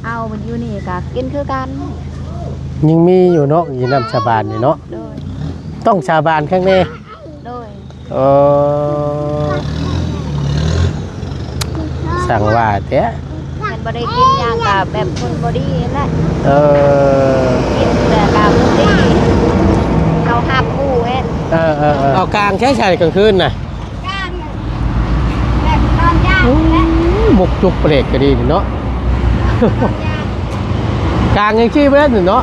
ເອົາ ມັນຢູ່ນີ້ກໍກິນຄືກັນ. ຍັງມີຢູ່ເນາະ ກິນນ້ຳສາບານນີ້ເນາະ. ໂດຍ. ຕ້ອງສາບານຄັກແນ່. ໂດຍ. ເອີ ຊ່າງວ່າແທ້. ມັນບໍ່ໄດ້ກິນຫຍັງກໍແບບຄົນບໍ່ດີຫັ້ນແຫຼະ. ເອີ ກິນແຕ່ກໍບໍ່ດີ ເຂົາຮັບໝູ່ເຮັດ. ເອີໆໆ ເອົາກາງໃຊ້ໃສ່ກາງຄືນນະ. ກາງແບບນອນຍາກແຫຼະ. ໂອ້ ໝົກຈຸກເປລກກໍດີເນາະ. ນອນຍາກ. ກາງຍັງຊີ້ບໍ່ໄດ້ເນາະ.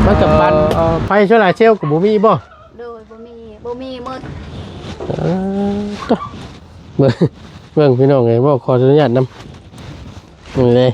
ມັນກໍປັນ ເອີ ເອີ ໄຟໂຊລາເຊວກໍບໍ່ມີບໍ່? ໂດຍ ບໍ່ມີ ບໍ່ມີໝົດ. ເອີ ໂຕ ເບິ່ງ ເບິ່ງພີ່ນ້ອງເອີຍ ເວົ້າຂໍອະນຸຍາດນຳ ນີ້ເດ້.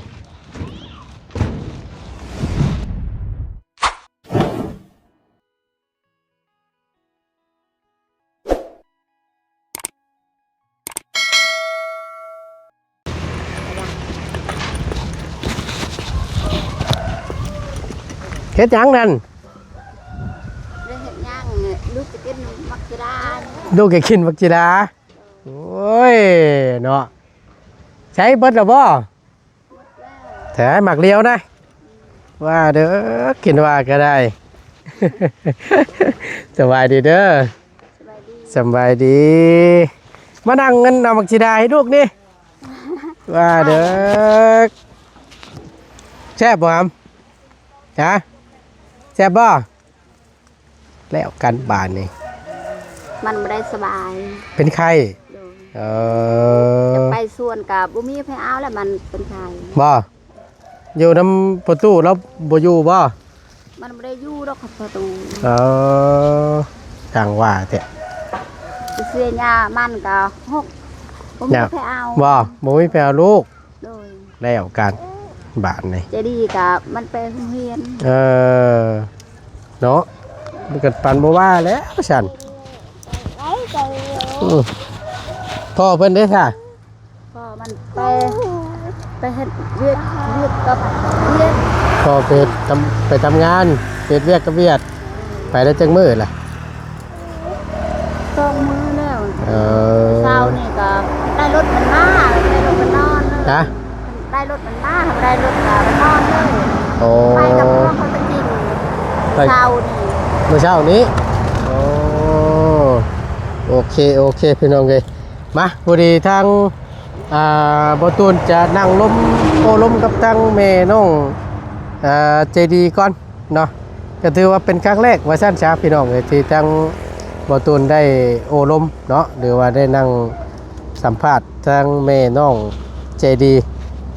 ເຮັດຫຍັງນັ້ນ? ບໍ່ໄດ້ເຮັດຫຍັງ ລູກຈະກິນໝາກຊີດາ. ລູກຈະກິນໝາກຊີດາ. ໂອ້ຍ ເນາະ ໃຊ້ເບິດແລ້ວບໍ່? ແທ້ ໝາກລຽວນະ ວ່າເດີ ກິນວ່າກໍໄດ້. ສະບາຍດີເດີ. ສະບາຍດີ ສະບາຍດີ. ມານັ່ງເງິນເອົາໝາກສີດາໃຫ້ລູກນີ້ ວ່າເດີ. ແຊບບໍ່ຫຳ? ຮະ ແຊບບໍ່? ແລ້ວກັນບາດນີ້ ມັນບໍ່ໄດ້ສະບາຍ ເປັນໄຂ້. ໂດຍ. ເອີ ຈະໄປສວນກໍບໍ່ມີໃຜເອົາແລ້ວ ມັນເປັນໄຂ້. ບໍ່ ຢູ່ນຳພໍ່ຕູ້ລາວບໍ່ຢູ່ບໍ່? ມັນບໍ່ໄດ້ຢູ່ດອກພໍ່ຕູ້. ເອີ ຊ່າງວ່າແທ້ ເສຍຫຍ້າມັນກໍຫົກ ບໍ່ມີໃຜເອົາ. ບໍ່ ບໍ່ມີໃຜເອົາລູກ. ໂດຍ. ແລ້ວກັນບາດນີ້ ໃຈດີກະມັນໄປໂຮງຮຽນ. ເອີ ເນາະ ມັນກໍປານບໍ່ວ່າແລ້ວຊັ້ນ. ອື ພໍ່ເພິ່ນເດ້ຊະ? ພໍ່ມັນໄປ ໄປເຮັດວຽກ ວຽກກັບວຽກ. ພໍ່ໄປເຮັດ ໄປທຳງານ ເຮັດວຽກກັບວຽກ. ໄປໄດ້ຈັກມື້ລະ? ສອງມື້ແລ້ວ. ເອີ ເຊົ້ານີ້ກໍໄດ້ລົດມັນມາ ໄດ້ລົດມັນນອນເລີຍ. ຮະ? ໄດ້ລົດມັນມາ ໄດ້ລົດກໍມັນນອນເລີຍ. ໂອ້ ໄປກັບພວກເຂົາຕະກິນ ໄປເຊົ້ານີ້ ມື້ເຊົ້ານີ້. ໂອ້ ໂອເຄ ໂອເຄ ພີ່ນ້ອງເອີຍ ມາ ພໍດີທາງ ອ່າ ບໍ່ຕູນຈະນັ່ງລົມ ໂອ້ລົມກັບທາງແມ່ນ້ອງ ອ່າ ໃຈດີກ່ອນ ເນາະ ກໍຖືວ່າເປັນຄັ້ງແລກວ່າຊັ້ນຊະ ພີ່ນ້ອງເອີຍ ທີ່ທາງບໍ່ຕູນໄດ້ໂອ້ລົມເນາະ ຫຼືວ່າໄດ້ນັ່ງສຳພາດທາງແມ່ນ້ອງໃຈດີ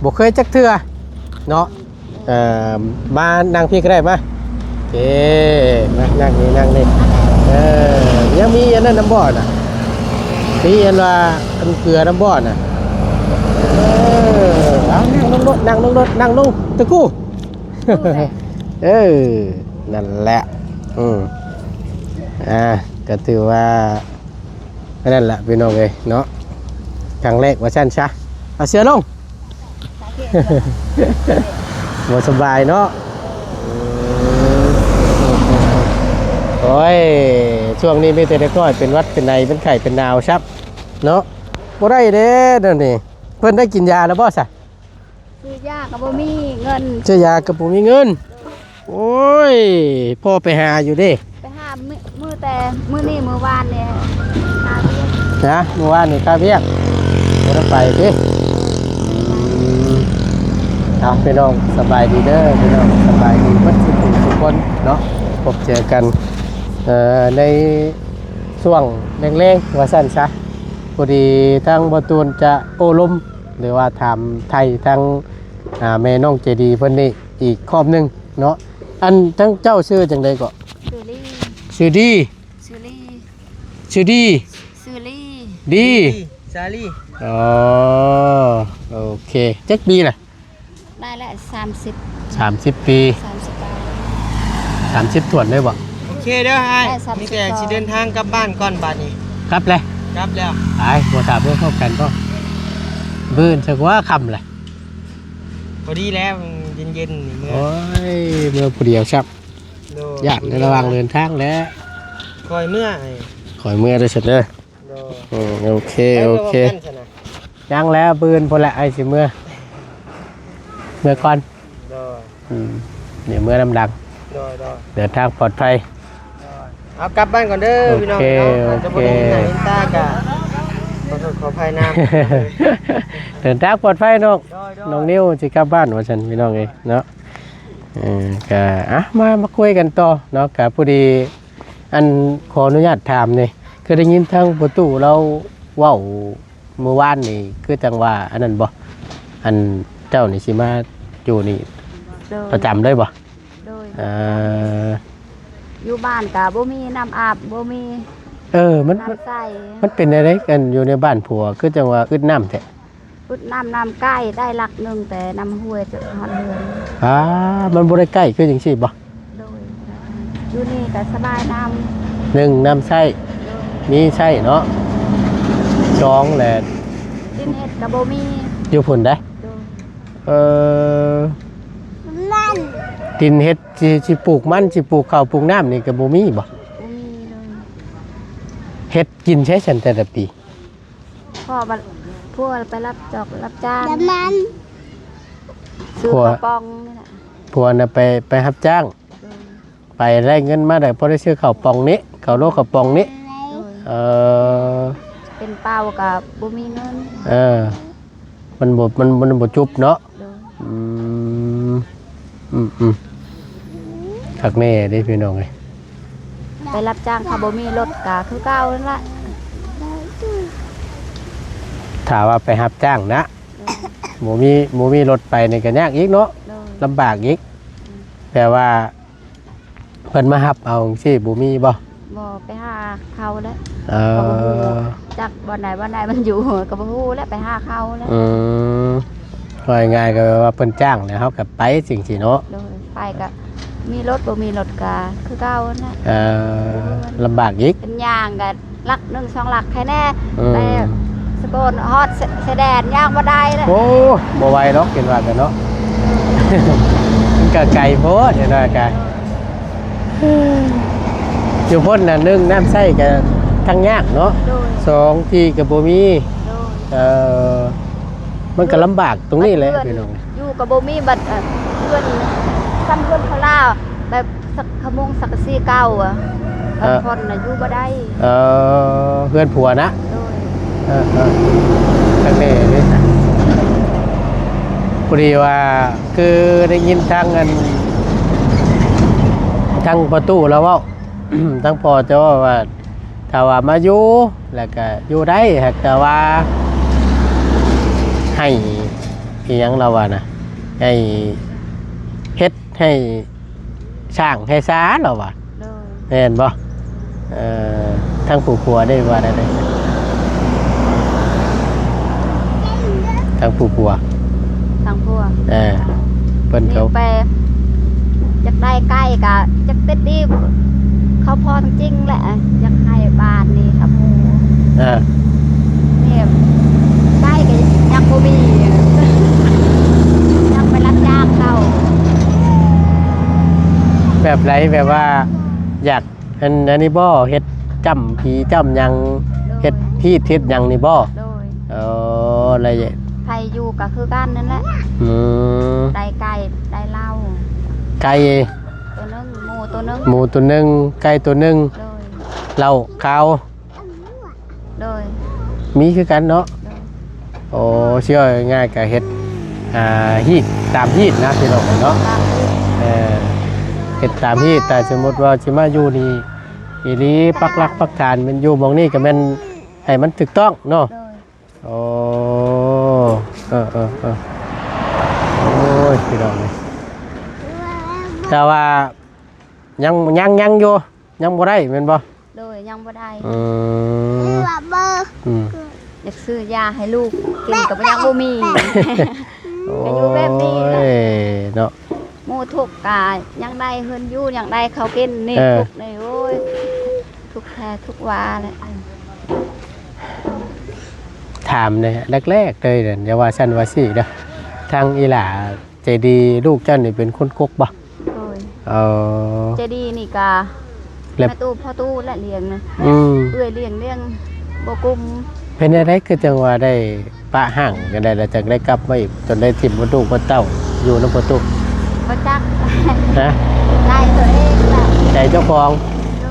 ບໍ່ເຄີຍຈັກເທື່ອເນາະ. ເອີ ມານັ່ງພີ້ກໍໄດ້ ມາ ເອີ ມານັ່ງນີ້ ນັ່ງນີ້. ເອີ ຍັງມີອັນນັ້ນນຳບໍ່ນະ? ມີອັນວ່າອັນເກືອນຳບໍ່ນະ? ເອີ ເອົາ ນັ່ງລົງໂລດ ນັ່ງລົງໂລດ ນັ່ງລົງ ຕະກູ. ເອີ ນັ້ນແຫຼະ ອືມ ອ່າ ກໍຖືວ່າ ອັນນັ້ນລະພີ່ນ້ອງເອີຍເນາະ ຄັ້ງແລກວ່າຊັ້ນຊະ. ເອົາເສື້ອລົງ ບໍ່ສະບາຍເນາະ. ໂອ້ຍ ຊ່ວງນີ້ມີແຕ່ເດັກນ້ອຍເປັນຫວັດເປັນໄອ ເປັນໄຂ້ເປັນໜາວຊ້ຳເນາະ ບໍ່ໄດ້ເດ້ດຽວນີ້. ເພິ່ນໄດ້ກິນຢາແລ້ວບໍ່ຊະ? ຊື້ຢາກໍບໍ່ມີເງິນ ຊື້ຢາກໍບໍ່ມີເງິນ. ໂອ້ຍ ພໍ່ໄປຫາຢູ່ເດ້ ໄປຫາມື້ ມື້ແຕ່ມື້ນີ້ ມື້ວານນີ້ຫາວຽກນະ ມື້ວານນີ້ຄາວຽກ ບໍ່ໄດ້ໄປຕິ. ອືມ ເອົາ ພີ່ນ້ອງ ສະບາຍດີເດີ ພີ່ນ້ອງ ສະບາຍດີເບິດທຸກຜູ້ທຸກຄົນເນາະ ພົບເຈີກັນ ເອີ ໃນຊ່ວງແລງໆ ວ່າຊັ້ນຊະ. ພໍດີທາງບໍ່ຕູນຈະໂອ້ລົມ ຫຼືວ່າຖາມໄຖ່ທາງ ອ່າ ແມ່ນ້ອງໃຈດີເພິ່ນນີ້ອີກຮອບໜຶ່ງເນາະ. ອັນ ທາງເຈົ້າຊື່ຈັ່ງໃດເກາະ? ຊື່ລີ ຊື່ດີ ຊື່ລີ ຊື່ດີ ຊື່ລີ ດີ ສາລີ. ອໍ ໂອເຄ ຈັກປີລະ? ໄດ້ແລ້ວ ສາມສິບ ສາມສິບປີ ສາມສິບປາຍ ສາມສິບຖ້ວນເລີຍບໍ່? ໂອເຄເດີອ້າຍ ໄດ້ສາມສິບ ມີແຕ່ຊິເດີນທາງກັບບ້ານກ່ອນບາດນີ້. ກັບແລ້ວ ກັບແລ້ວ ໄປ ບໍ່ຖ້າເບິ່ງພ້ອມກັນບໍ່? ມື້ອື່ນຊະກວ່າຄ່ຳແຫຼະ ພໍດີແລ້ວ ເຢັນໆ ນີ້ເມືອ. ໂອ້ຍ ເມືອຜູ້ດຽວຊ້ຳ ໂດຍ ຢ້ານໃນລະຫວ່າງເດີນທາງແຫຼະ. ຄ່ອຍເມືອ ຄ່ອຍເມືອເດີຊັ້ນເດີ. ໂດຍ ອືມ ໂອເຄ ໂອເຄ ຍັງແລ້ວ ມື້ອື່ນພຸ້ນແຫຼະ ອ້າຍຊິເມືອ. ເມືອກ່ອນ. ໂດຍ. ອືມ ດຽວເມືອນຳຫຼັງ. ໂດຍໆ. ເດີນທາງປອດໄພ. ໂດຍ. ເອົາ ກັບບ້ານກ່ອນເດີ ໂອເຄ ພີ່ນ້ອງເນາະ. ໂອເຄ ອາດຈະບໍ່ໄດ້ເຫັນໜ້າເຫັນຕາກະຂໍໂທດຂໍອະໄພນຳ. ເດີນທາງປອດໄພນ້ອງ. ໂດຍໆ. ນ້ອງນິວຊິກັບບ້ານວ່າຊັ້ນ ພີ່ນ້ອງເອີຍເນາະ. ເອີ ກະ ອ່ະ ມາ ມາຄຸຍກັນຕໍ່ເນາະ. ກະພໍດີ ອັນ ຂໍອະນຸຍາດຖາມນີ້ ຄືໄດ້ຍິນທາງພໍ່ຕູ້ລາວເວົ້າ ມື້ວານນີ້ຄືຈັ່ງວ່າອັນນັ້ນບໍ່ ອັນເຈົ້ານີ້ຊິມາຢູ່ນີ້ ໂດຍ ປະຈຳເລີຍບໍ່? ໂດຍ. ເອີ ຢູ່ບ້ານກະບໍ່ມີນ້ຳອາບ ບໍ່ມີ ເອີ ມັນ ນ້ຳໃຊ້. ມັນເປັນແນວໃດ ອັນຢູ່ໃນບ້ານຜົວ ຄືຈັ່ງວ່າອຶດນ້ຳແທ້? ອຶດນ້ຳ ນ້ຳໃກ້ ໄດ້ຫຼັກໜຶ່ງແຕ່ນ້ຳຫ້ວຍຈົນຮອດເຮືອນ. ອາ ມັນບໍ່ໄດ້ໃກ້ຄືຈັ່ງຊີ້ບໍ່? ໂດຍ. ຢູ່ນີ້ກໍສະບາຍນຳ ໜຶ່ງ ນ້ຳໃຊ້ ໂດຍ ມີໃຊ້ເນາະ. ສອງ ແຫຼະ ດິນເຮັດກໍບໍ່ມີ ຢູ່ພຸ້ນໃດ໋. ໂດຍ. ເອີ ດິນເຮັດ ຊິ ຊິປູກມັນ ຊິປູກເຂົ້າປູກນ້ຳນີ້ກໍບໍ່ມີບໍ່? ບໍ່ມີເລີຍ. ເຮັດກິນໃຊ້ຊັ້ນແຕ່ລະປີ? ພໍ່ ຜົວໄປຮັບຈອກຮັບຈ້າງ ຊື້ເຂົ້າປ່ອງນີ້ແຫຼະ. ຜົວນະໄປ ໄປຮັບຈ້າງ ໂດຍ ໄປໄດ້ເງິນມາໄດ້ ພໍໄດ້ຊື້ເຂົ້າປ່ອງນີ້ ເຂົ້າໂລເຂົ້າປ່ອງນີ້. ໂດຍ. ເອີ ເປັນເປົ່າກໍບໍ່ມີເງິນ. ເອີ ມັນບໍ່ ມັນ ມັນບໍ່ຈຸບເນາະ. ໂດຍ. ອືມ ອືມໆ ຄັກແນ່ເດ້ພີ່ນ້ອງເອີຍ. ໄປຮັບຈ້າງ ຖ້າບໍ່ມີລົດກໍຄືເກົ່ານັ້ນລະ. ຖ້າວ່າໄປຮັບຈ້າງນະ ໂດຍ ບໍ່ມີ ບໍ່ມີລົດໄປນີ້ກໍຍາກອີກເນາະ. ໂດຍ. ລຳບາກອີກ. ອືມ. ແປວ່າ ເພິ່ນມາຮັບເອົາຈັ່ງຊີ້ບໍ່ມີບໍ່? ບໍ່ ໄປຫາເຂົາແຫຼະ. ເອີ ເຂົາບໍ່ຮູ້ຈັກບ່ອນໃດບ່ອນໃດມັນຢູ່ ກໍບໍ່ຮູ້ແຫຼະ ໄປຫາເຂົາແຫຼະ. ອືມ ເວົ້າງ່າຍໆ ກໍແບບວ່າເພິ່ນຈ້າງແລ້ວເຮົາກໍໄປຈັ່ງຊີ້ເນາະ. ໂດຍ. ໄປກໍມີລົດ ບໍ່ມີລົດກໍຄືເກົ່ານັ້ນແຫຼະ. ເອີ ລຳບາກອີກ. ເປັນຍ່າງກໍ ຫຼັກໜຶ່ງສອງຫຼັກໃຫ້ແດ່. ອືມ ແຕ່ສະໂກນຮອດຊາຍແດນຍ່າງບໍ່ໄດ້ເດ້. ໂອ້ ບໍ່ໄຫວດອກ ເຫັນວ່າກັນເນາະ. ມັນກະໄກໂພດ ເຫັນວ່າກະ ຢູ່ພຸ້ນນະ ໜຶ່ງ ນ້ຳໃຊ້ກະທັງຍາກເນາະ. ໂດຍ. ສອງ ທີ່ກະບໍ່ມີ. ໂດຍ. ເອີ ມັນກະລຳບາກຕົງນີ້ແຫຼະ ເຮືອນ ພີ່ນ້ອງ ຢູ່ກໍບໍ່ມີ. ບັດ ເອີ ເຮືອນ ຊ້ຳເຮືອນເຂົາລາວ ແບບສັງກະສີເກົ່າອະ ເອີ ບາງຄົນນະຢູ່ບໍ່ໄດ້. ເອີ ເຮືອນຜົວນະ. ໂດຍ. ເອີໆ ຄັກແນ່ເດ້. ພໍດີວ່າຄືໄດ້ຍິນທາງອັນ ທາງພໍ່ຕູ້ລາວເວົ້າ ທາງພໍ່ເຈົ້າເວົ້າວ່າ ຖ້າວ່າມາຢູ່ ແລ້ວກະຢູ່ໄດ້ ຫາກແຕ່ວ່າໃຫ້ ອີ່ຫຍັງລາວວ່ານະ ໃຫ້ເຮັດ ໃຫ້ສ້າງໃຫ້ສາລາວວ່າ. ໂດຍ. ແມ່ນບໍ່? ເອີ ທາງຜູ້ຜົວໄດ້ວ່າແນວໃດ? ທາງຜູ້ຜົວ ທາງຜົວ ເອີ ເພິ່ນເຂົາ ໄປ ຢາກໄດ້ໄກ່ກະຢາກຕິດດີ ເຂົາພໍດຈິງແຫຼະ ຢາກໃຫ້ບ້ານນີ້ກັບໝູ່. ເອີ ນີ້ໄກ່ກະຍັງບໍ່ມີ ຍັງໄປຮັບຈ້າງເຂົາ. ແບບໃດ ແບບວ່າຢາກ ອັນ ອັນນີ້ບໍ່ ເຮັດຈ້ຳຜີຈ້ຳຫຍັງ ໂດຍ ເຮັດຮີດເຮັດຫຍັງນີ້ບໍ່? ໂດຍ. ເອີ ແລ້ວ ໃຜຢູ່ກໍຄືກັນນັ້ນແຫຼະ. ອືມ ໄດ້ໄກ່ໄດ້ເຫຼົ້າ ໄກ່ໂຕໜຶ່ງ ໝູໂຕໜຶ່ງ ໝູໂຕໜຶ່ງ ໄກ່ໂຕໜຶ່ງ. ໂດຍ. ເຫຼົ້າຂາວ. ໂດຍ. ມີຄືກັນເນາະ. ໂດຍ. ໂອ້ ຊິເວົ້າງ່າຍໆ ກະເຮັດ ອ່າ ຮີດ ຕາມຮີດນະ ພີ່ນ້ອງເນາະ. ຕາມຮີດ ເອີ ເຮັດຕາມຮີດ. ແຕ່ສົມມຸດວ່າຊິມາຢູ່ນີ້ອີ່ຫຼີ ປັກຫຼັກປັກຖານແມ່ນຢູ່ໝ່ອງນີ້ ກະແມ່ນໃຫ້ມັນຖືກຕ້ອງເນາະ. ໂດຍ. ໂອ້ ເອີໆໆ ໂອ້ຍ ພີ່ນ້ອງເອີຍ ແຕ່ວ່າຍັງ ຍັງ ຍັງຢູ່ ຍັງບໍ່ໄດ້ແມ່ນບໍ່? ໂດຍ ຍັງບໍ່ໄດ້. ອືມ ອືມ ຢາກຊື້ຢາໃຫ້ລູກກິນກໍຍັງບໍ່ມີ ໂອ້ຍ ກໍຢູ່ແບບນີ້ແຫຼະເນາະ. ໝູ່ທຸກກະຍັງໄດ້ເຮືອນຢູ່ ຍັງໄດ້ເຂົ້າກິນ ນີ້ ເອີ ທຸກນີ້ ໂອ້ຍ ທຸກແທ້ທຸກວ່າແຫຼະ. ຖາມແດ່ ແລກໆເລີຍ ຢ່າວ່າຊັ້ນວ່າຊີ້ເດີ ທາງອີ່ຫຼ້າ ໃຈດີ ລູກເຈົ້ານີ້ເປັນຄົນກົກບໍ່? ໂດຍ. ເອີ ໃຈດີນີ້ກະ ແມ່ຕູ້ພໍ່ຕູ້ແຫຼະລ້ຽງນະ. ອືມ ເອື້ອຍລ້ຽງ ລ້ຽງບໍ່ກຸ້ມ. ເປັນແນວໃດຄືຈັ່ງວ່າໄດ້ປະຮ້າງກັນໄດ້ ແລ້ວຈັ່ງໄດ້ກັບມາອີກ ຈົນໄດ້ຖິ້ມໝົດລູກໝົດເຕົ້າ? ຢູ່ນຳພໍ່ຕູ້? ບໍ່ຈັກ. ຮະ? ໃຈຕົວເອງແຫຼະ. ໃຈເຈົ້າຂອງ. ໂດ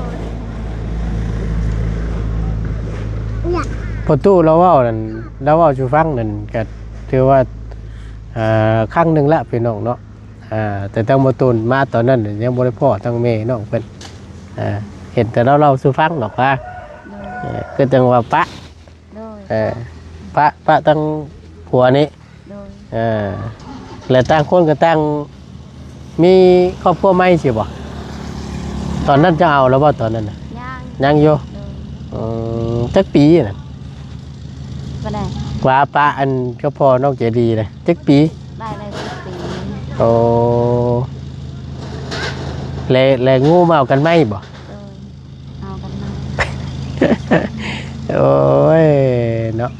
ຍ. ພໍ່ຕູ້ລາວເວົ້ານັ້ນ ລາວເວົ້າສູ່ຟັງນັ້ນ ກະຖືວ່າ ເອີ ຄັ້ງໜຶ່ງລະ ພີ່ນ້ອງເນາະ. ອ່າ ແຕ່ທາງບໍ່ຕູນມາຕອນນັ້ນ ຍັງບໍ່ໄດ້ພໍ້ທາງແມ່ນ້ອງເພິ່ນ. ອ່າ ເຫັນແຕ່ລາວເລົ່າສູ່ຟັງດອກວ່າ ໂດຍ ເອີ ຄືຈັ່ງວ່າປະ ໂດຍ ເອີ ປະ ປະທັງຜົວນີ້. ໂດຍ. ເອີ ແລະຕ່າງຄົນກໍຕ່າງມີຄອບຄົວໃໝ່ຊີ້ບໍ່? ຕອນນັ້ນເຈົ້າເອົາແລ້ວບໍ່ຕອນນັ້ນນະ? ຍັງ ຍັງຢູ່. ໂດຍ. ອືມ ຈັກປີນະ? ບໍ່ໄດ້ ວ່າປະອັນກັບພໍ່ນ້ອງເຈດີນະ ຈັກປີ? ໄດ້ ໄດ້ສິບປີ. ໂອ້ ແລະ ແລະງູມາເອົາກັນໃໝ່ບໍ່? ໂດຍ ເອົາກັນໃໝ່. ໂອ້ຍເນາະ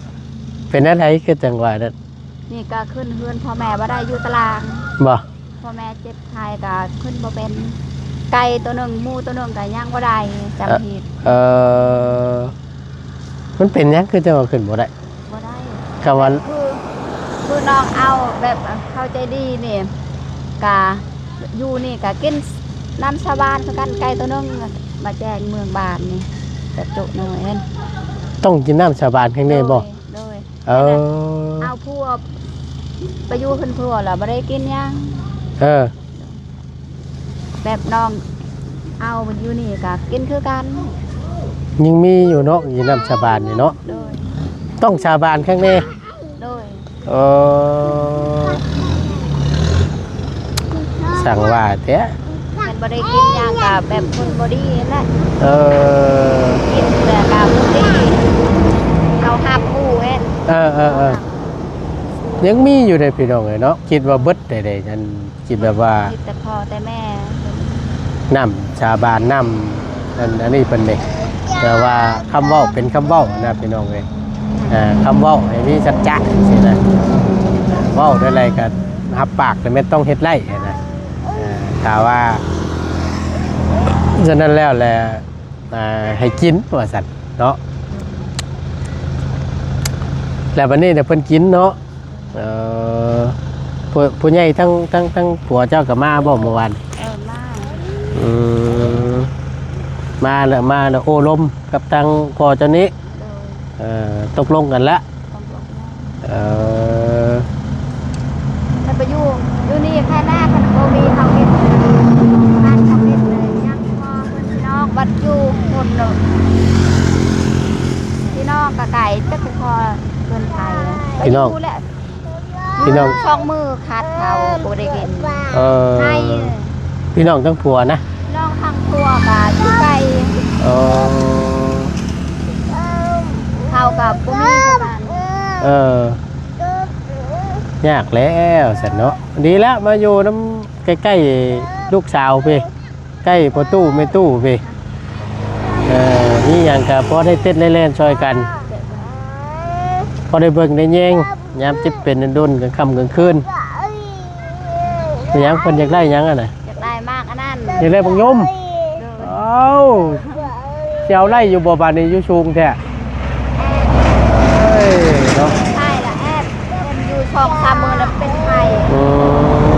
ເປັນແນວໃດຄືຈັ່ງວ່ານັ້ນ? ນີ້ກໍຂຶ້ນເຮືອນພໍ່ແມ່ບໍ່ໄດ້ ຢູ່ຕາລາງ. ບໍ່? ພໍ່ແມ່ເຈັບໄຂ້ກໍຂຶ້ນບໍ່ເປັນ ໄກ່ໂຕໜຶ່ງ ໝູໂຕໜຶ່ງກໍຍັງບໍ່ໄດ້ຈຳ ເອີ ເອີ ມັນເປັນຫຍັງຄືຈັ່ງວ່າຂຶ້ນບໍ່ໄດ້? ບໍ່ໄດ້ ຄຳວ່າ ຄື ຄືນ້ອງເອົາແບບເຂົາໃຈດີນີ້ ກະຢູ່ນີ້ກະກິນນຳຊາວບ້ານຄືກັນ ໄກ່ໂຕໜຶ່ງມາແຈກເມືອງບ້ານນີ້ ແບບໂຕໜ້ອຍຫັ້ນ. ຕ້ອງກິນນຳຊາວບ້ານຂ້າງໃນບໍ່? ໂດຍ ໂດຍ. ເອີ ເອົາຜົວໄປຢູ່ເຮືອນຜົວແລ້ວບໍ່ໄດ້ກິນຫຍັງ. ເອີ ແບບນ້ອງເອົາຢູ່ນີ້ກໍກິນຄືກັນ. ຍັງມີຢູ່ເນາະ ກິນນຳຊາວບ້ານນີ້ເນາະ. ໂດຍ. ຕ້ອງຊາວບ້ານຂ້າງໃນ. ໂດຍ. ເອີ ຊ່າງວ່າແທ້ ແມ່ນບໍ່ໄດ້ກິນຫຍັງກໍແບບຄົນບໍ່ດີຫັ້ນແຫຼະ. ເອີ ກິນແລ້ວກໍບໍ່ດີ ເຂົາຮັບໝູ່ແຮງ. ເອີໆໆ ຍັງມີຢູ່ເດ້ພີ່ນ້ອງເອີຍເນາະ ຄິດວ່າເບິດໄດ້ໆ ອັນ ທີ່ແບບວ່າ ມີແຕ່ພໍ່ແຕ່ແມ່ ນຳຊາວບ້ານ ນຳ ອັນ ອັນນີ້ເພິ່ນເດ້ ແຕ່ວ່າຄຳເວົ້າເປັນຄຳເວົ້ານະພີ່ນ້ອງເອີຍ. ອ່າ ຄຳເວົ້າໃຫ້ມີສັດຈະຊີ້ນະ ເວົ້າແນວໃດກໍຮັບປາກ ແຕ່ແມ່ນຕ້ອງເຮັດໄດ້ນະ. ອ່າ ຖ້າວ່າສະນັ້ນແລ້ວແຫຼະ ອ່າ ໃຫ້ກິນວ່າຊັ້ນເນາະ. ແລ້ວບັດນີ້ນະເພິ່ນກິນເນາະ. ເອີ ຜູ້ ຜູ້ໃຫຍ່ທັງ ທັງ ທັງຜົວເຈົ້າກໍມາບໍ່ມື້ວານ? ເອີ ມາ. ອືມ ມາແລ້ວ ມາແລ້ວໂອ້ລົມກັບທາງພໍ່ເຈົ້ານີ້. ໂດຍ. ເອີ ຕົກລົງກັນລະ. ຕົກລົງ. ເອີ ແລ້ວໄປຢູ່ ຢູ່ນີ້ພາຍໜ້າເພິ່ນບໍ່ມີເຂົ້າກິນ ຮ້ານເຂົ້າກິນເລີຍ ຍັງພໍເພິ່ນ ພີ່ນ້ອງບັດຢູ່ພຸ້ນເນາະ ພີ່ນ້ອງກໍໄກ ຈັກຊິພໍເພິ່ນໄປ. ພີ່ນ້ອງ ໄປຢູ່ແຫຼະ. ພີ່ນ້ອງ ສອງມື້ຂາດເຂົ້າບໍ່ໄດ້ກິນ. ເອີ ໃຫ້ ພີ່ນ້ອງທັງຜົວນະ? ນ້ອງທັງຜົວກໍຢູ່ໄກ. ເອີ ເຂົ້າກໍບໍ່ມີຄືກັນ. ເອີ ຍາກແລ້ວຊັ້ນເນາະ. ດີແລ້ວມາຢູ່ນຳໃກ້ໆ ລູກສາວພີ້ ໃກ້ພໍ່ຕູ້ແມ່ຕູ້ພີ້. ເອີ ມີຫຍັງກໍພໍໄດ້ເຕັ້ນໄດ້ແລ່ນຊ່ອຍກັນ ພໍໄດ້ເບິ່ງໄດ້ແຍງ ຍາມເຈັບເປັນດົນໆ ກາງຄ່ຳກາງຄືນ. ເປັນຫຍັງ ເພິ່ນຢາກໄດ້ຫຍັງຫັ້ນນະ? ຢາກໄດ້ໝາກອັນນັ້ນ ຢາກໄດ້ບັກຍົມ. ໂດຍ. ເອົ້າ ຊິເອົາໄດ້ຢູ່ບໍ່ບາດນີ້ ຢູ່ສູງແທ້? ເອີຍເນາະ ໄດ້ລະແອດ ເພິ່ນຢູ່ສອງສາມມື້ນະເປັນໄຂ້. ອືມ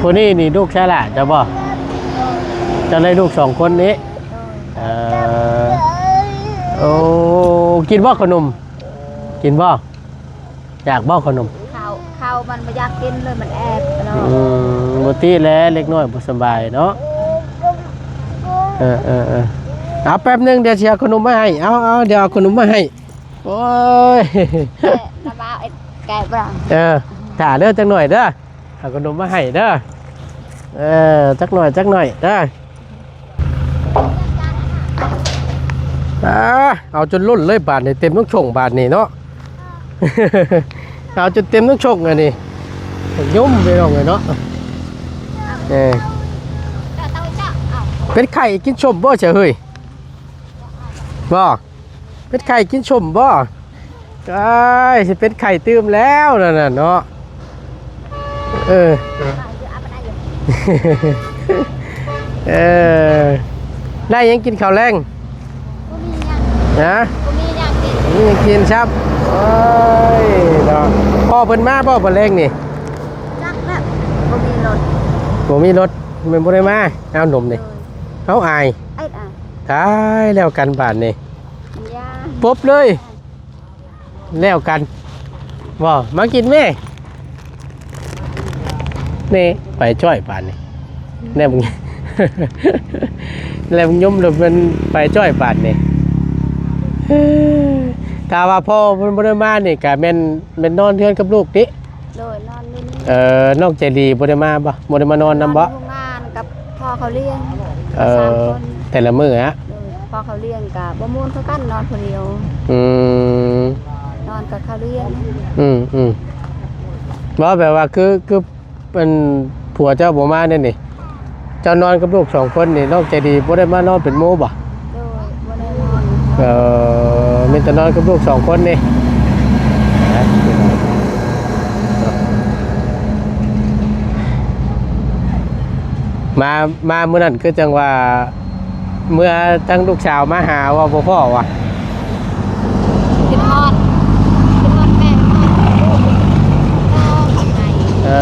ຜູ້ນີ້ນີ້ລູກຊາຍຫຼ້າເຈົ້າບໍ່? ເຈົ້າໄດ້ລູກສອງຄົນນີ້? ໂດຍ. ເອີ ໂອ້ ກິນບໍ່ຂະໜົມ? ກິນບໍ່? ຢາກບໍ່ຂະໜົມ? ເຂົ້າ ເຂົ້າມັນບໍ່ຢາກກິນເລີຍ ມັນແອບຕະຫຼອດ. ອືມ ບໍ່ຕິແຫຼະ ເດັກນ້ອຍບໍ່ສະບາຍເນາະ. ເອີໆໆ ເອົາແປັບໜຶ່ງ ດຽວຊິເອົາຂະໜົມມາໃຫ້. ເອົາໆ ດຽວເອົາຂະໜົມມາໃຫ້. ໂອ້ຍ ແກະລະບ່າວ ແກະບໍ່? ເອີ ຖ້າເດີ ຈັກໜ້ອຍເດີ ເອົາຂະໜົມມາໃຫ້ເດີ. ເອີ ຈັກໜ້ອຍ ຈັກໜ້ອຍເດີ. ອ່າ ເອົາຈົນລົ້ນເລີຍບາດນີ້ ເຕັມທຸກຊ່ອງບາດນີ້ເນາະ. ເອົາຈົນເຕັມທຸກຊ່ອງອັນນີ້ ຫຍຸ້ມພີ່ນ້ອງເອີຍເນາະ. ເອີ ເປັນໄຂ້ກິນສົ້ມບໍ່ຊະເຮີ້ຍ? ບໍ່ ເປັນໄຂ້ກິນສົ້ມບໍ່? ອ້າຍ ຊິເປັນໄຂ້ຕື່ມແລ້ວນັ້ນນະເນາະ. ເອີ ເອີ ໄດ້ຫຍັງກິນເຂົ້າແລງ? ບໍ່ມີຫຍັງ. ຮະ? ບໍ່ມີຫຍັງກິ ມີກິນຊ້ຳ. ໂອ້ຍເນາະ ພໍ່ເພິ່ນມາບໍ່ມື້ແລງນີ້? ຈັກແລ້ວ ບໍ່ມີລົດ ບໍ່ມີລົດ ແມ່ນບໍ່ໄດ້ມາ. ເອົາໜົມນີ້ ໂດຍ ເອົາອາຍ ເອີຍ ຕາຍແລ້ວກັນບາດນີ້ ຢ່າ ປົບເລີຍ. ແລ້ວກັນບໍ່ ມາກິນແມ່. ນີ້ໄປຈ້ອຍປານນີ້ ແລ້ວ ແລ້ວຍົມ ແລ້ວມັນໄປຈ້ອຍປານນີ້. ຖ້າວ່າພໍ່ເພິ່ນບໍ່ໄດ້ມານີ້ ກະແມ່ນ ແມ່ນນອນເຮືອນກັບລູກຕິ? ໂດຍ ນອນຢູ່ນີ້. ເອີ ນ້ອງໃຈດີບໍ່ໄດ້ມາບໍ່? ບໍ່ໄດ້ມານອນນຳບໍ່? ນອນຢູ່ໂຮງງານກັບພໍ່ເຂົາລ້ຽງ ເອີ ສາມຄົນ ແຕ່ລະມື້ຮະ? ໂດຍ ພໍ່ເຂົາລ້ຽງກະບໍ່ມ່ວນຄືກັນ ນອນຜູ້ດຽວ. ອືມ ນອນກັບເຂົາລ້ຽງ. ອືມໆ ບໍ່ ແບບວ່າ ຄື ຄື ອັນ ຜົວເຈົ້າບໍ່ມາແນວນີ້ ເຈົ້ານອນກັບລູກສອງຄົນນີ້ ນ້ອງໃຈດີບໍ່ໄດ້ມານອນເປັນໝູ່ບໍ່? ໂດຍ ບໍ່ໄດ້ນອນ. ເອີ ມີແຕ່ນອນກັບລູກສອງຄົນນີ້. ມາ ມາມື້ນັ້ນຄືຈັ່ງວ່າ ເມື່ອທັງລູກສາວມາຫາວ່າບໍ່ພໍ້ວ່າ ຄິດຮອດ ຄິດຮອດແມ່ ຄິດຮອດລູກ ເອີ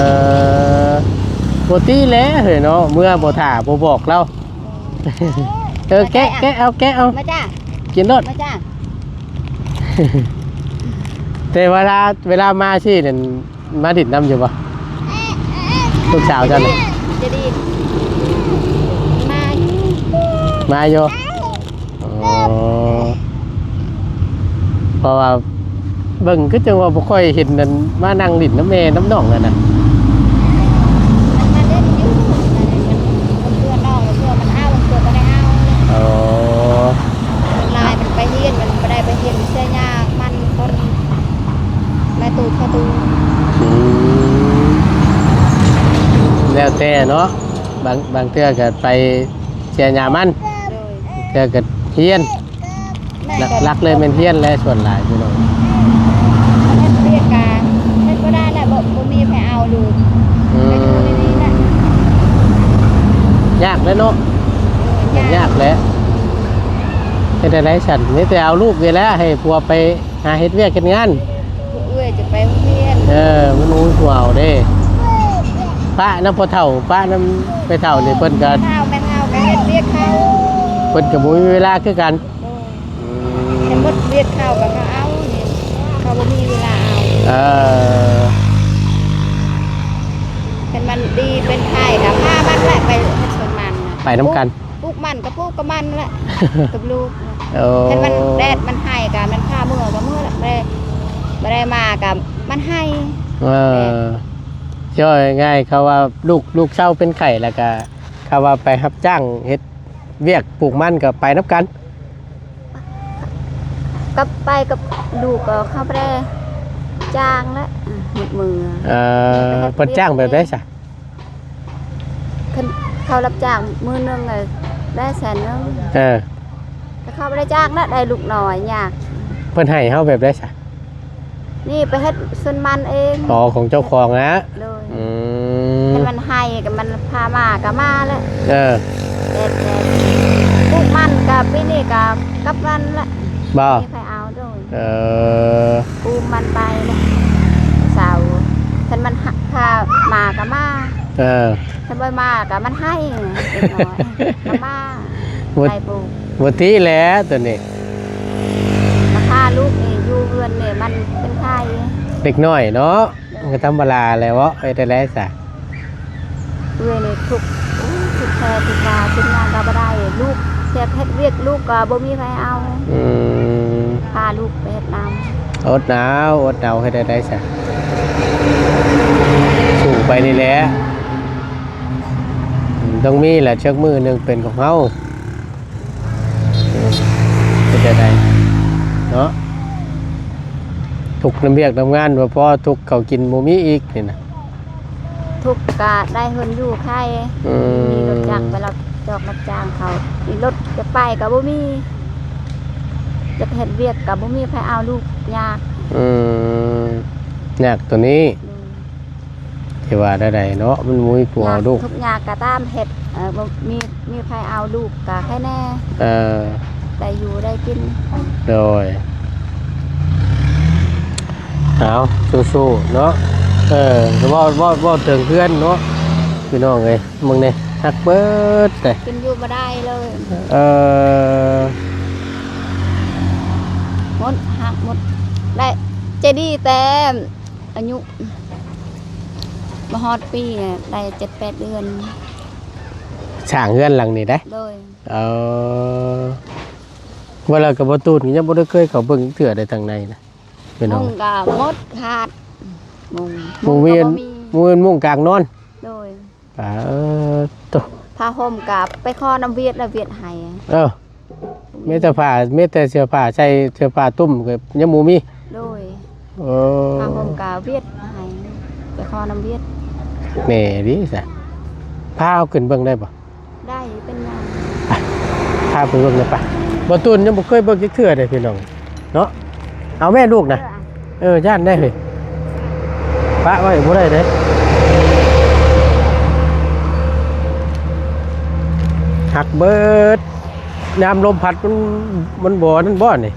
ບໍ່ຕິແຫຼະເຮີ້ຍເນາະ ເມື່ອບໍ່ຖ້າບໍ່ບອກລາວ. ເອີ ແກະ ແກະເອົາ ແກະເອົາ ມາຈ້າ ກິນໂລດ ມາຈ້າ. ແຕ່ເວລາ ເວລາມາຊີ້ນັ້ນ ມາດິນນຳຢູ່ບໍ່ ລູກສາວເຈົ້ານະ? ຈະດີ ມາຢູ່ ມາຢູ່. ອໍ ເພາະວ່າເບິ່ງຄືຈັ່ງວ່າບໍ່ຄ່ອຍເຫັນນັ້ນ ມານັ່ງຫຼິ້ນນຳແມ່ນຳນ້ອງຫັ້ນນະ. ມັນມາຫຼິ້ນຢູ່ ບາງເທື່ອນ້ອງ ບາງເທື່ອມັນເອົາ ບາງເທື່ອບໍ່ໄດ້ເອົາ. ອໍ ສ່ວນຫຼາຍມັນໄປຮຽນ ມັນບໍ່ໄດ້ໄປຮຽນເສຍຍາ ມັນຄົນແມ່ຕູ້ພໍ່ຕູ້. ອືມ ແລ້ວແຕ່ເນາະ ບາງ ບາງເທື່ອກໍໄປເສຍຍາມັນ ໂດຍ ເທື່ອກໍຮຽນ. ແມ່ນ ຫຼັກໆເລີຍແມ່ນຮຽນແຫຼະ ສ່ວນຫຼາຍພີ່ນ້ອງ. ເຮັດວຽກກະເຮັດບໍ່ໄດ້ແຫຼະ ບໍ່ ບໍ່ມີໃຜເອົາລູກ. ອືມ ໄປຢູ່ດີໆນະ ຍາກແຫຼະເນາະ. ເອີ ຍາກ ຍາກແຫຼະ ເຮັດແນວໃດຊັ້ນ? ມີແຕ່ເອົາລູກນີ້ແຫຼະ ໃຫ້ຜົວໄປຫາເຮັດວຽກເຮັດງານ. ເອື້ອຍຈະໄປໂຮງຮຽນ. ເອີ ມັນບໍ່ມີຜູ້ເອົາເດ້. ປະນຳພໍ່ເຖົ້າ ປະນຳແມ່ເຖົ້ານີ້ ເພິ່ນກໍ ເຖົ້າ ແມ່ເຖົ້າກໍເຮັດວຽກເຂົາ ເພິ່ນກໍບໍ່ມີເວລາຄືກັນ. ໂດຍ ອືມ ແຕ່ໝົດວຽກເຂົາກໍເຂົາເອົານີ້ ເຂົາບໍ່ມີເວລາເອົາ. ເອີ ຄັນມັນດີເປັນໄຂ້ກໍພາມັນແຫຼະໄປເຮັດສວນມັນນະ ໄປນຳກັນ. ປູກມັນກໍປູກກັບມັນແຫຼະ ກັບລູກ. ໂອ້ ຄັນມັນແດດມັນໄຫ້ກໍແມ່ນພາເມືອກໍເມືອແຫຼະ ບໍ່ໄດ້ ບໍ່ໄດ້ມາກໍມັນໄຫ້. ເອີ ແດດ ເວົ້າງ່າຍໆ ເຂົາວ່າລູກ ລູກເຊົາເປັນໄຂ້ ແລ້ວກໍເຂົາວ່າໄປຮັບຈ້າງເຮັດວຽກປູກມັນກໍໄປນຳກັນ. ກັບໄປກັບລູກກໍເຂົາບໍ່ໄດ້ຈ້າງແຫຼະ ອາ ໝົດມື້. ເອີ ເພິ່ນຈ້າງແບບໃດຊະ? ຄັນເຂົາຮັບຈ້າງມື້ໜຶ່ງໄດ້ແສນໜຶ່ງ. ເອີ ແຕ່ເຂົາບໍ່ໄດ້ຈ້າງນະ ໄດ້ລູກນ້ອຍຍາກ. ເພິ່ນໃຫ້ເຮົາແບບໃດຊະ? ນີ້ໄປເຮັດສວນມັນເອງ. ອໍ ຂອງເຈົ້າຂອງນະ. ໂດຍ ອືມ ຄັນມັນໃຫ້ກໍມັນພາມາກໍມາແຫຼະ. ເອີ ແຕ່ ແຕ່ປູກມັນກໍປີນີ້ກໍກັບມັນແຫຼະ ບໍ່ມີໃຜເອົາ. ໂດຍ ເອີ ປູກມັນໄປແຫຼະເຊົາ ຄັນມັນຫາ ພາມາກໍມາ. ເອີ ຄັນບໍ່ມາກໍມັນໃຫ້ເດັກນ້ອຍກໍມາ ບໍ່ ໄປປູກ ບໍ່ຕິແຫຼະໂຕນີ້. ມາພາລູກນີ້ຢູ່ເຮືອນນີ້ມັນເປັນໄຂ້ ເດັກນ້ອຍເນາະ. ໂດຍ ມັນກໍທຳມະດາແຫຼະເວາະ ເຮັດໄດ້ໃດຊະ. ເອື້ອຍນີ້ທຸກ ໂອ້ຍ ທຸກແທ້ທຸກວ່າ ກິນຫຍັງກໍບໍ່ໄດ້ ລູກເຮັດ ເຮັດວຽກ ລູກກໍບໍ່ມີໃຜເອົາ. ອືມ ພາລູກໄປເຮັດນຳ. ອົດເອົາ ອົດເອົາ ເຮັດໄດ້ໃດຊະ ສູ້ໄປນີ້ແຫຼະ. ອືມ ຕ້ອງມີແຫຼະ ຈັກມື້ໜຶ່ງເປັນຂອງເຮົາ. ເປັນຈັ່ງໃດເນາະ ທຸກນຳວຽກນຳງານບໍ່ພໍ ທຸກເຂົ້າກິນບໍ່ມີອີກນີ້ນະ. ທຸກກະໄດ້ເຮືອນຢູ່ໄຄ. ອືມ ມີລົດຈັກໄປຮັບຈອກຮັບຈ້າງເຂົາ ມີລົດຈະໄປກະບໍ່ມີ ຈະເຮັດວຽກກະບໍ່ມີໃຜເອົາລູກ ຍາກ. ອືມ ຍາກໂຕນີ້. ໂດຍ ຊິວ່າແນວໃດເນາະ ມັນບໍ່ມີຜູ້ເອົາລູກ ຍາກທຸກຍາກກໍຕາມເຮັດ ເອີ ບໍ່ມີ ມີໃຜເອົາລູກກໍໃຄແດ່. ເອີ ໄດ້ຢູ່ໄດ້ກິນ. ໂດຍ ເອົາ ສູ້ໆເນາະ. ເອີ ເວົ້າ ເວົ້າ ເວົ້າເຖິງເຮືອນເນາະ ພີ່ນ້ອງເອີຍ ເບິ່ງແດ່ ຫັກເບິດເດ້ ກິນຢູ່ບໍ່ໄດ້ເລີຍ. ເອີ ໝົດ ຫັກໝົດ ໄດ້ ໃຈດີແຕ່ອາຍຸບໍ່ຮອດປີ ໄດ້ເຈັດແປດເດືອນ ສ້າງເຮືອນຫຼັງນີ້ໄດ໋. ໂດຍ. ເອີ ວ່າແລ້ວກໍບໍ່ຕູນ ຍັງບໍ່ໄດ້ເຄີຍເຂົ້າເບິ່ງເທື່ອໃດທາງໃນນະ ພີ່ນ້ອງ. ມຸງກໍໝົດຂາດ ມຸງ ມຸງກໍບໍ່ມີ ມຸງເປັນມຸງກາງນອນ. ໂດຍ. ປາດໂທ້ ຜ້າຫົ່ມກໍໄປຂໍນຳຫວຽດ ແລ້ວຫວຽດໃຫ້. ເອີ ມີແຕ່ຜ້າ ມີແຕ່ເສື້ອຜ້າໃສ່ ເສື້ອຜ້າຕຸ້ມກໍຍັງບໍ່ມີ. ໂດຍ. ເອີ ຜ້າຫົ່ມກໍຫວຽດໃຫ້ ໄປຂໍນຳຫວຽດ. ແນ່ດີຊະ ພາເຮົາຂຶ້ນເບິ່ງໄດ້ບໍ່? ໄດ້ ເປັນຫຍັງ? ໄປ ພາໄປເບິ່ງເລີຍໄປ. ບໍ່ຕູນຍັງບໍ່ເຄີຍເບິ່ງຈັກເທື່ອເດ້ພີ່ນ້ອງເນາະ. ເອົາແມ່ລູກນະ. ເອີ ເອີ ຢ້ານໄດ໋ເຮີ້ຍ ປະໄວ້ບໍ່ໄດ້ເດ້ ຫັກເບິດ. ຍາມລົມພັດມັນ ມັນບໍ່ນັ້ນບໍ່ນີ້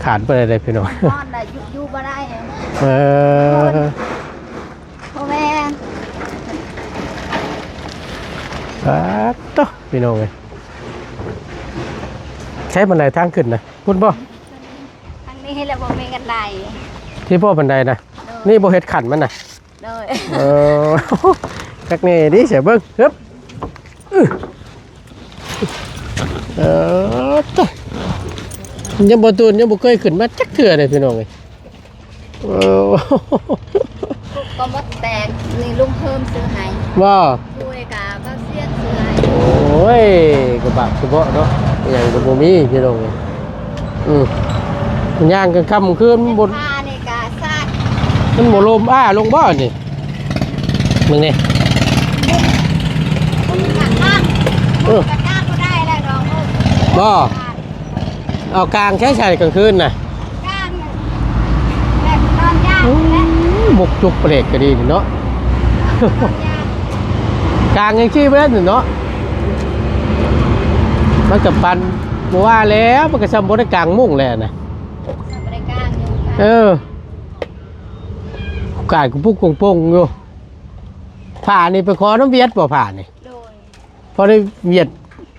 ຂາດບໍ່ໄດ້ເດ້ພີ່ນ້ອງ. ນອນໄດ້ ຢູ່ ຢູ່ບໍ່ໄດ້. ເອີ ບໍ່ແມ່ນ ປາດໂທ້ ພີ່ນ້ອງເອີຍ ໃຊ້ບັນໄດທາງຂຶ້ນນະ ພຸ້ນບໍ່? ທາງນີ້ແຫຼະບໍ່ມີບັນໄດ ທີ່ບໍ່ບັນໄດນະ. ໂດຍ. ນີ້ບໍ່ເຮັດຂັ້ນມັນນະ. ໂດຍ. ເອີ ຄັກແນ່ເດ້ ໃສ່ເບິ່ງ ຮຶບ ອື ເອີ ຕະ ຍັງບໍ່ຕູນ ຍັງບໍ່ເຄີຍຂຶ້ນມາຈັກເທື່ອເດ້ພີ່ນ້ອງເອີຍ. ເອີ ກໍໝົດແຕ່ນີ້ລຸງເພີ່ມຊື້ໃຫ້. ບໍ່ ໂດຍ ກະບ່າວຊຽນຊື້ໃຫ້. ໂອ້ຍ ກະບາກກະເບາະເນາະ ອີ່ຫຍັງກະບໍ່ມີພີ່ນ້ອງເອີຍ. ອື ຍ່າງກາງຄ່ຳກາງຄືນມັນບໍ່ ຜ້ານີ້ກະສາດ ມັນບໍ່ລົມອ້າລົງບໍ່ນີ້? ເບິ່ງນີ້ ມັນກະກາງ ເອີ ມັນກະກາງບໍ່ໄດ້ແລ້ວດອກ. ບໍ່ ເອົາກາງໃຊ້ໃສ່ກາງຄືນນະ ກາງແບບນອນຍາກ. ໂອ້ ແຫຼະ ໝົກຈຸກປະເດກກະດີເນາະ ນອນຍາກ ກາງຈັ່ງຊີ້ບໍ່ໄດ້ເນາະ. ມັນກະປັ່ນ ບໍ່ວ່າແລ້ວ ມັນກະຊ່ຳບໍ່ໄດ້ກາງມຸ້ງແຫຼະນະ. ບໍ່ໄດ້ກາງຢູ່ ເອີ ກາງປຸກໂປ່ງໆຢູ່. ຜ້ານີ້ໄປຂໍນຳຫວຽດບໍ່ ຜ້ານີ້? ໂດຍ. ພໍໄດ້ຫວຽດ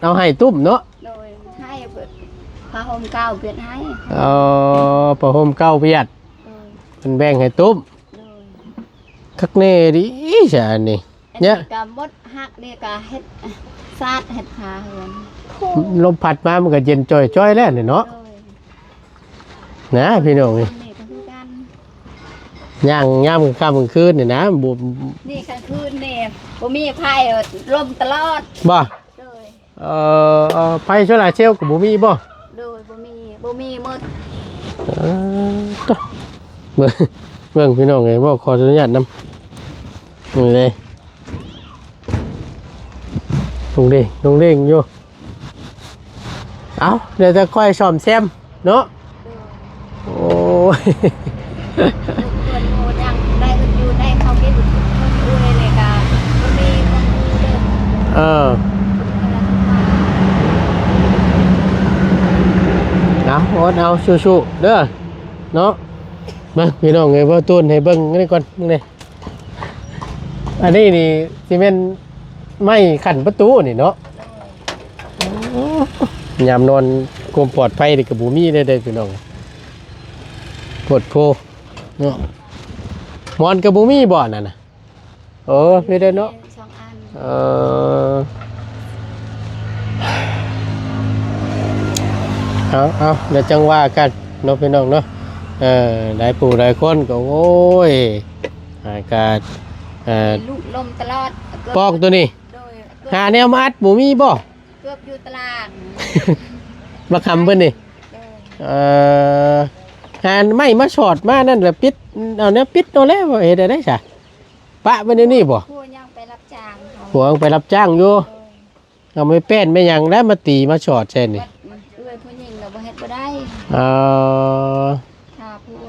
ເອົາໃຫ້ຕຸ້ມເນາະ. ໂດຍ ໃຫ້ເພິ່ນ ຜ້າຫົ່ມເກົ່າຫວຽດໃຫ້. ອໍ ຜ້າຫົ່ມເກົ່າຫວຽດ. ໂດຍ. ເພິ່ນແບ່ງໃຫ້ຕຸ້ມ. ໂດຍ. ຄັກແນ່ດີຊະອັນນີ້ ອັນນີ້ ເນຍ ກະໝົດຫັກນີ້ກະເຮັດສາດເຮັດຜ້າເຮືອນ. ລົມພັດມາມັນກະເຢັນຈ່ອຍໆແລ້ວນີ້ເນາະ. ໂດຍ. ນະ ພີ່ນ້ອງເອີຍ ນີ້ກະຄືກັນ ຍ່າງຍາມກາງຄ່ຳກາງຄືນນີ້ນະ ບໍ່ ນີ້ກາງຄືນນີ້ບໍ່ມີໄຟ ລົມຕະຫຼອດ. ບໍ່? ໂດຍ. ເອີ ເອີ ໄຟໂຊລາເຊວກໍບໍ່ມີບໍ່? ໂດຍ ບໍ່ມີ ບໍ່ມີໝົດ. ເອີ ໂທ້ ເບິ່ງ ເບິ່ງພີ່ນ້ອງເອີຍ ບໍ່ ຂໍອະນຸຍາດນຳ ນີ້ເດ້ ລົງເດ້ງ ລົງເດ້ງຢູ່. ເອົ້າ ດຽວຈະຄ່ອຍສ້ອມແຊມເນາະ. ໂດຍ. ໂອ້ຍ ເພິ່ນໂຫຍັງໄດ້ເພິ່ນຢູ່ໄດ້ເຂົາກິນ ເພິ່ນເອື້ອຍນີ້ກະບໍ່ມີຄົນຢູ່ເດີ. ເອີ ເອົາ ອົດເອົາ ສູ້ໆເດີເນາະ. ມາ ພີ່ນ້ອງເອີຍ ເວົ້າໂຕ້ນໃຫ້ເບິ່ງນີ້ກ່ອນ ເບິ່ງນີ້. ອັນນີ້ນີ້ຊິແມ່ນໄມ້ຂັ້ນປະຕູນີ້ເນາະ. ໂອ້ ຍາມນອນຄວາມປອດໄພນີ້ກໍບໍ່ມີເດ້ ເດ້ພີ່ນ້ອງ ໂພດໂພເນາະ. ໝອນກໍບໍ່ມີບໍ່ອັນນັ້ນນະ? ເອີ ມີແຕ່ເນາະ ມີສອງອັນ. ເອີ ເອົາ ເອົາ ດຽວຈັ່ງວ່າກັນເນາະ ພີ່ນ້ອງເນາະ. ເອີ ຫຼາຍຜູ້ຫຼາຍຄົນກໍ ໂອ້ຍ ອາກາດ ເອີ ລູກລົມຕະຫຼອດ ປ່ອງໂຕນີ້. ໂດຍ. ຫາແນວມາອັດບໍ່ມີບໍ່? ເກືອບຢູ່ຕະລາງ ມາຄຳເພິ່ນນີ້. ໂດຍ. ເອີ ຫາໄມ້ມາສອດມານັ້ນລະປິດ ເອົາແນວປິດເອົາແລ້ວ ເຮັດແນວໃດຊະ? ປະໄວ້ແນວນີ້ບໍ່? ຜົວຍັງໄປຮັບຈ້າງເຂົາ ຜົວຍັງໄປຮັບຈ້າງຢູ່. ໂດຍ. ເອົາໄມ້ແປ້ນໄມ້ຫຍັງແລ້ວມາຕີມາສອດໃສ່ນີ້? ບັດເອື້ອຍຜູ້ຍິງລະບໍ່ເຮັດບໍ່ໄດ້. ເອີ ຖ້າຜົວ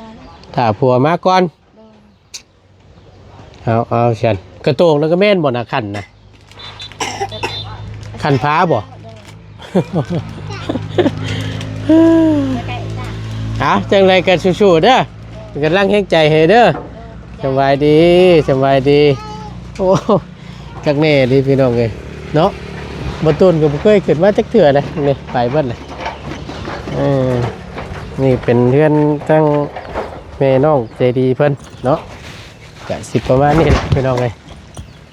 ຖ້າຜົວມາກ່ອນ. ໂດຍ. ເອົາ ເອົາຊັ້ນ ກະໂຕກນັ້ນກະແມ່ນບໍ່ນະ ຂັນນະ? ຂັນພາບໍ່? ໂດຍ. ໃກ້ໆ ຈ້າ. ເອົາ ຈັ່ງໃດກໍສູ້ໆເດີ ເປັນກຳລັງແຮງໃຈໃຫ້ເດີ. ສະບາຍດີ ສະບາຍດີ. ໂອ້ ຄັກແນ່ເດພີ່ນ້ອງເອີຍເນາະ. ບໍ່ຕູນກໍບໍ່ເຄີຍຂຶ້ນມາຈັກເທື່ອເດ້ ນີ້ໄປເບິດເລີຍ. ເອີ ນີ້ເປັນເຮືອນທາງແມ່ນ້ອງໃຈດີເພິ່ນເນາະ ກະຊິປະມານນີ້ແຫຼະພີ່ນ້ອງເອີຍ.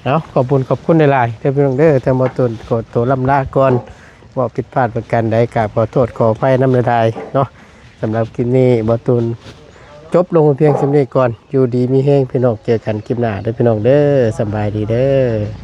ເອົາ ຂອບຄຸນ ຂອບຄຸນຫຼາຍໆເດີພີ່ນ້ອງເດີ. ທາງບໍ່ຕູນຂໍຕົວລ່ຳລາກ່ອນ ເວົ້າຜິດພາດປະການໃດ ກາບຂໍໂທດຂໍອະໄພນຳຫຼາຍໆເນາະ. ສຳລັບຄລິບນີ້ ບໍ່ຕູນຈົບລົງພຽງສ່ຳນີ້ກ່ອນ. ຢູ່ດີມີແຮງພີ່ນ້ອງ ເຈີກັນຄລິບໜ້າເດີພີ່ນ້ອງເດີ. ສະບາຍດີເດີ.